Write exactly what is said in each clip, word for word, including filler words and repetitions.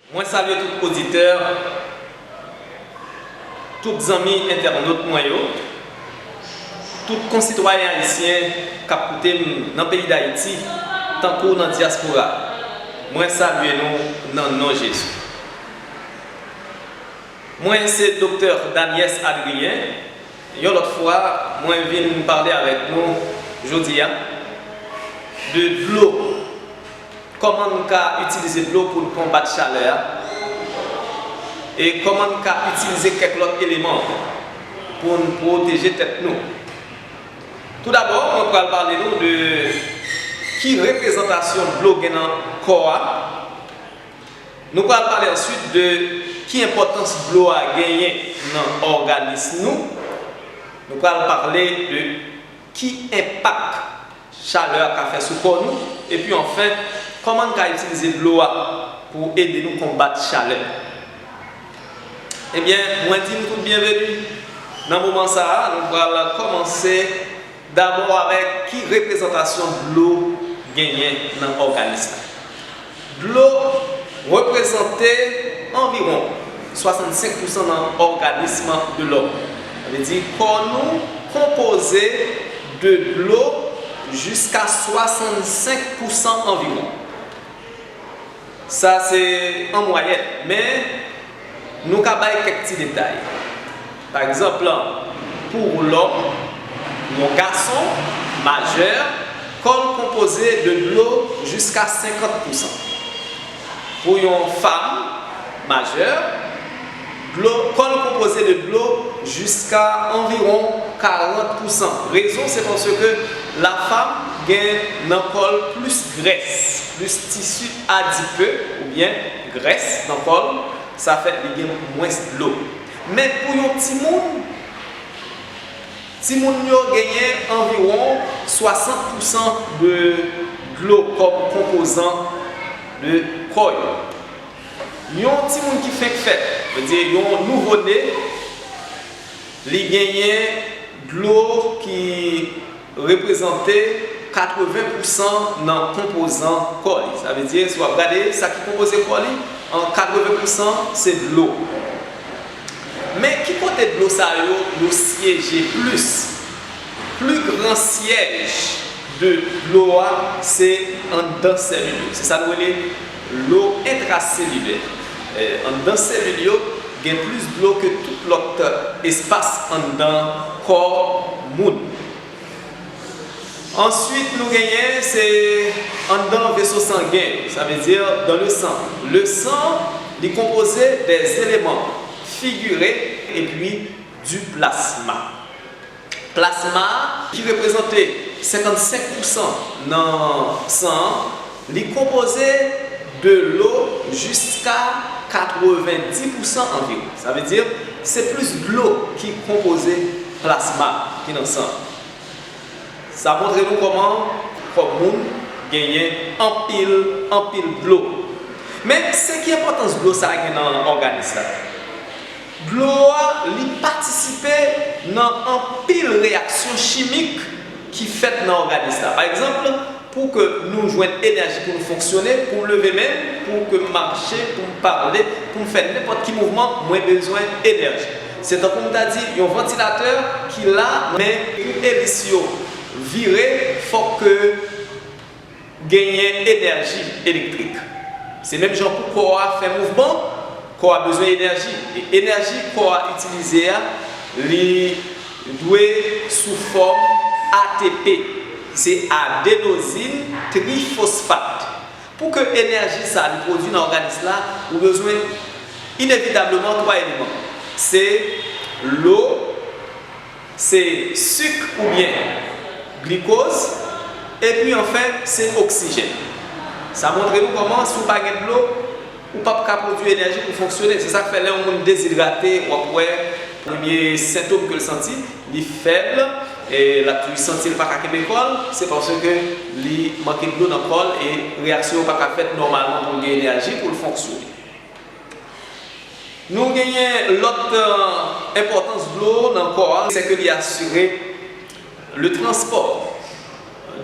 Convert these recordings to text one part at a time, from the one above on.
Mwen salye tout oditè, tout zanmi entènot mwen yo, tout konsitwayen ayisyen k ap koute m nan peyi Dayiti, tankou nan dyaspora. Mwen salye nou nan non Jezi. Mwen se Doktè Daniès Adrien. Yon lòt fwa, mwen vin pale avèk nou jodi a de dlo. Kòman n ka itilize dlo pou n konbat chalè a? E kòman n ka itilize kèk lòt eleman pou n pwoteje tèt nou? Toudabò, mwen pral pale nou de ki reprezantasyon dlo gen nan kò a. Nou pral pale answit de ki enpòtans dlo a genyen nan òganis nou. Nou pral pale de ki enpak chalè a ka fè sou kò nou. Epi anfen, kòman n ka itilize dlo a pou ede nou konbat chalè. Ebyen, mwen di nou tout byenveni. Nan moman sa a, nou pral kòmanse dabò avèk ki reprezantasyon dlo genyen nan òganis la. Dlo reprezante anviwon swasannsenk pousan nan òganis de lòm. Sa vle di kò nou konpoze de dlo jiska swasannsenk pousan anviwon. Sa se an mwayèn, men nou ka bay kèk ti detay. Pa egzanp, pou lòm, yon gason majè, kò l konpoze de dlo jiska senkant pousan. Pou yon fanm majè, dlo, kò l konpoze de dlo jiska anviwon karant pousan. Rezon se paske lafanm gen nan kò l plis grès, plis tisi adipe oubyen grès nan kò l, sa fè li gen mwens dlo. Men pou yon timoun, timoun yo genyen anviwon swasant pousan de dlo kòm konpozan de kò yo. Yon timoun ki fenk fèt, vle di yon nouvo ne, li genyen dlo ki reprezante katreven pousan nan konpozan kò li. Sa vle di, si w ap gade sa ki konpoze kò li, an katreven pousan se dlo. Men ki kote dlo sa yo, yo syeje plis? Pli gran syèj de dlo a se anndan sèlil yo. Se sa nou rele dlo entraselilè. Eh, anndan sèlil yo gen plis dlo ke tout lòt espas anndan kò moun. Answit, nou genyen se anndan veso sangen, sa vle di dans le sang. Le sang, li konpoze de eleman figire epi du plasma. Plasma, ki reprezante senkannsenk pousan nan san an, li konpoze dlo jiska katrevendis pousan anviwon. Sa vle di, se plis dlo ki konpoze plasma ki nan san an. Sa montre nou kòman kò moun genyen anpil, anpil dlo. Men, se ki enpòtans dlo sa a gen nan òganis la? Dlo a, li patisipe nan anpil reyaksyon chimik ki fèt nan òganis la. Pa egzanp, pou ke nou jwenn enèji pou nou fonksyone, pou m leve men m, pou ke m mache, pou m pale, pou m fè nenpòt ki mouvman, mwen bezwen enèji. Se tankou m ta di, yon vantilatè ki la, men pou elis yo vire, fòk ke genyen enèji elektrik. Se menm jan pou kò a fè mouvman, kò a bezwen enèji. E enèji kò a itilize a, li dwe sou fòm A T P. Se adenozin trifosfat. Pou ke enèji sa li pwodui nan òganis la, ou bezwen inevitableman twa eleman. Se dlo, se sik oubyen glikoz, epi anfen, se oksijèn. Sa montre nou kòman, si w pa gen dlo, ou p ap ka pwodui enèji pou fonksyone. Se sa k fè lè yon moun dezidrate, w ap wè premye sentòm ke l santi, li fèb, e l ap toujou santi l pa ka kenbe kò l, se paske li manke dlo nan kò l e reyaksyon yo pa ka fèt nòmalman pou l gen enèji pou l fonksyone. Nou genyen lòt, euh, enpòtans dlo nan kò a, se ke li asire le transpò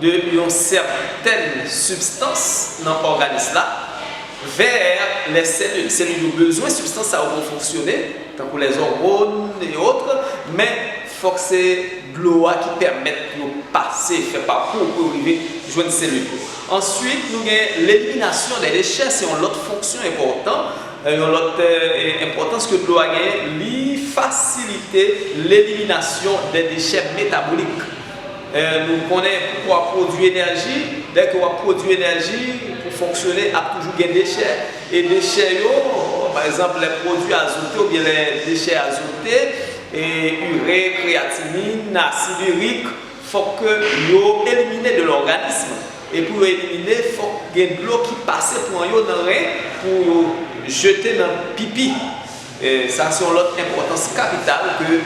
de yon sètèn sibstans nan òganis la. Vè lè selil. Selil yo bezwen sibstans sa yo pou fonksyone, tankou lè ògòn e otrè, men fòk se dlo a ki pèmèt yo pase, fè pakou pou yo rive jwenn selil yo. Answit, nou gen leliminasyon dè dechè, se yon lòt fonksyon enpòtan, yon lòt enpòtans ke dlo a genyen, li fasilite leliminasyon dè dechè metabolik. Nou konnen pou w ap pwodui enèji, dèke w ap pwodui enèji pou fonksyone, ap toujou gen dechè. E dechè yo, pa egzanp, lè pwodui azote oubyen lè dechè azote, iren, kreyatinin, asid irik, fòk ke yo elimine de lòganis. E pou yo elimine, fòk gen dlo ki pase pran yo nan ren pou yo jete nan pipi. Sa se yon lòt enpòtans kapital ke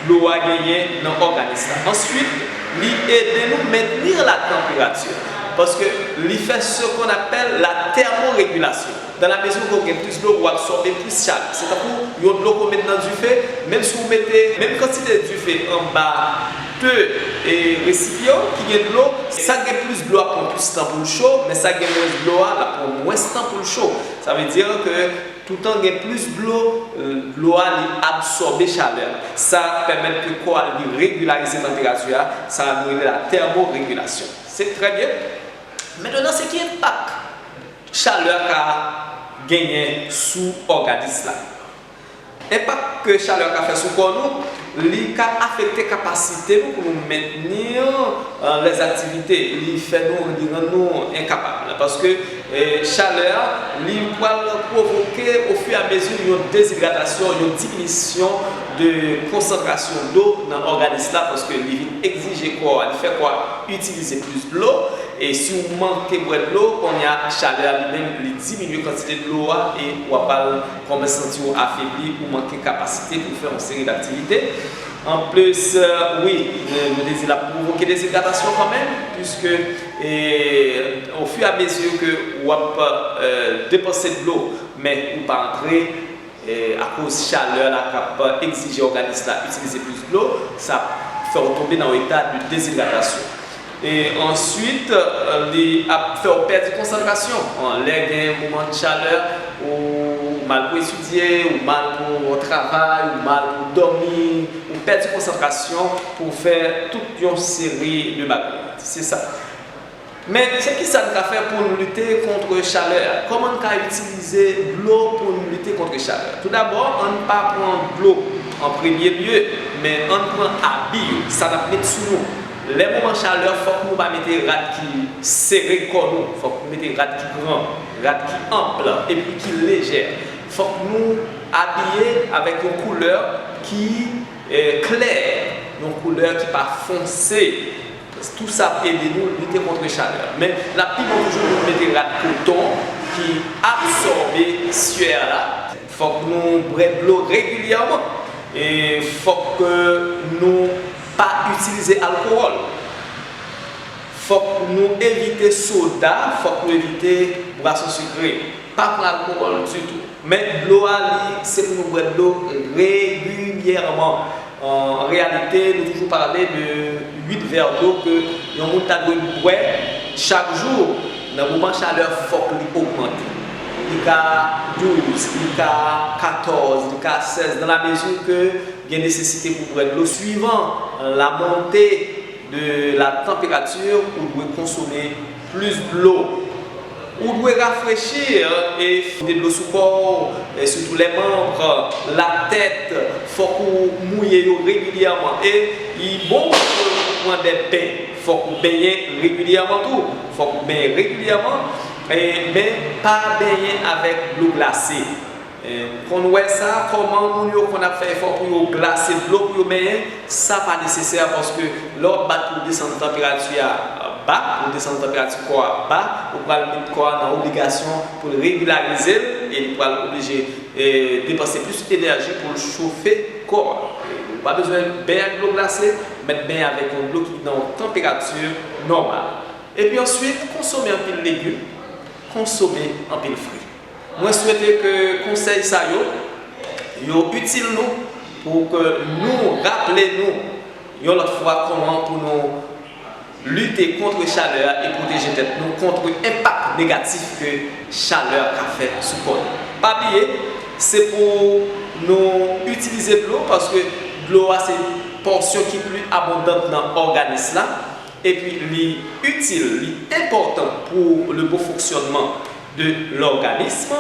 dlo a genyen nan òganis la. Answit, li ede nou mentni la tanperati, paske li fè ce qu'on appelle la thermorégulation. Dan la mezi ke w gen plis dlo, ou absòbe plis chalè. Se tankou yon dlo ke w met nan dife, menm si w mete menm kantite dife anba de resipyan ki gen dlo, sa k gen plis dlo ap pran plis tan pou l cho, men sa k gen mwens dlo a, l ap pran mwens tan pou l cho. Sa vle di ke toutan gen plis dlo, dlo a li absòbe chalè a. Sa pèmèt ke kò a li regilarize tanperati a, sa nou rele la thermorégulation. Se trè byen. Mentnan, se ki enpak chalè a ka genyen sou òganis la? Enpak ke chalè a ka fè sou kò nou, li ka afekte kapasite nou pou nou mentni lèzaktivite. Li fè nou, li rann nou enkapab. Paske chalè a, li pral pwovoke ofiramezi yon dezidratasyon, yon diminisyon de konsantrasyon dlo nan òganis la, paske li vin egzije kò a, li fè kò a itilize plis dlo. E si w manke bwè dlo, kounye a chalè a li menm li diminye kantite dlo a e w ap al kòmanse santi w afebli, ou manke kapasite pou w fè yon seri daktivite. Anplis, wi, nou te di l ap pwovoke dezidratasyon kanmenm, piske ofiramezi ke w ap depanse dlo, men ou pa antre, akoz chalè la k ap egzije òganis la itilize plis dlo, sa ap fè w tonbe nan yon eta de dezidratasyon. E answit, li ap fè w pèdi konsantrasyon. Lè gen moman chalè, ou mal pou etidye, ou mal pou travay, ou mal pou dòmi, ou pèdi konsantrasyon pou fè tout yon seri de bagay. Se sa. Men, se kisa n ka fè pou n lite kont chalè a? Kòman n ka itilize dlo pou n lite kont chalè a? Toudabò, ann pa pran dlo an premye lye, men ann pran abi yo, sa n ap met sou nou. Lè moman chalè, fòk nou pa mete rad ki sere kò nou, fòk nou mete rad ki gran, rad ki anp, epi ki lejè. Fòk nou abiye avèk yon koulè ki klè, yon koulè ki pa fonse. Tou sa ap ede nou lite kont chalè. Men, l ap pi bon toujou pou nou mete rad koton ki absòbe syè la. Fòk nou bwè dlo regilyèman. E fòk nou pa itilize alkowòl. Fòk nou evite soda, fòk nou evite bwason sikre. Pa pran alkowòl ditou. Men dlo a, li, se pou nou bwè dlo regilyèman. An reyalite, nou toujou pale de uit vè dlo ke yon moun ta dwe bwè chak jou. Nan moman chalè, fòk li ogmante. Li ka douz, li ka katòz, li ka sèz, dans la mesure ke gen nesesite pou bwè dlo. Suivant la montée de la température, ou dwe konsome plis dlo. Ou dwe rafrechi e mete dlo sou kò w, e sitou lè manm, latèt, fòk ou mouye yo regilyèman. E li bon pou pran de ben, fòk ou benyen regilyèman tou. Fòk ou benyen regilyèman, e, men pa benyen avèk dlo glase. Ou konn wè sa, kòman moun yo konn ap fè efò pou yo glase dlo pou yo benyen, sa pa nesesè, paske lè w ap bat pou desann tanperati a ba, pou desann tanperati kò a ba, ou pral met kò a nan obligasyon pou l regilarize l, e li pral oblije, e, depanse plis enèji pou l chofe kò a. Ou pa bezwen benyen ak dlo glase, mèt benyen avèk yon dlo ki nan yon tanperati nòmal. Epi answit, konsome anpil legim, konsome anpil fri. Mwen swete ke konsèy sa yo, yo itil nou pou ke nou raple nou yon lòt fwa kòman pou nou Lite kont chalè a e pwoteje tèt nou kont enpak negatif ke chalè a ka fè sou kò nou. Pa bliye, se pou nou itilize dlo, paske dlo a se pòsyon ki pli abondan nan òganis la, epi li itil, li enpòtan pou le bon fonctionnement de l'organisme.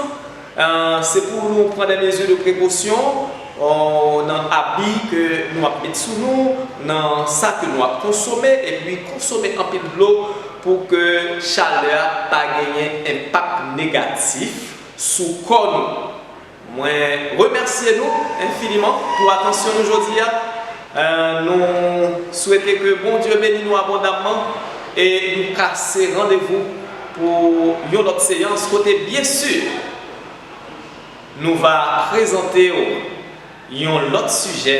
Euh, se pou nou pran de mezi de prekosyon, euh, nan abi ke nou ap met sou nou, nan sa ke nou ap konsome, epi konsome anpil dlo pou ke chalè a pa genyen enpak negatif sou kò nou. Mwen remèsye nou enfiniman pou atansyon nou jodi a. Euh, nou swete ke Bondye beni nou abondamman e nou kase randevou pou yon lòt seyans kote, byen si, nou va prezante w yon lòt sijè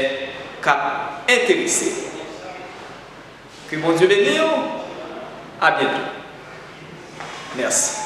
k ap enterese w. Ke Bondye beni w. A byento. Mèsi.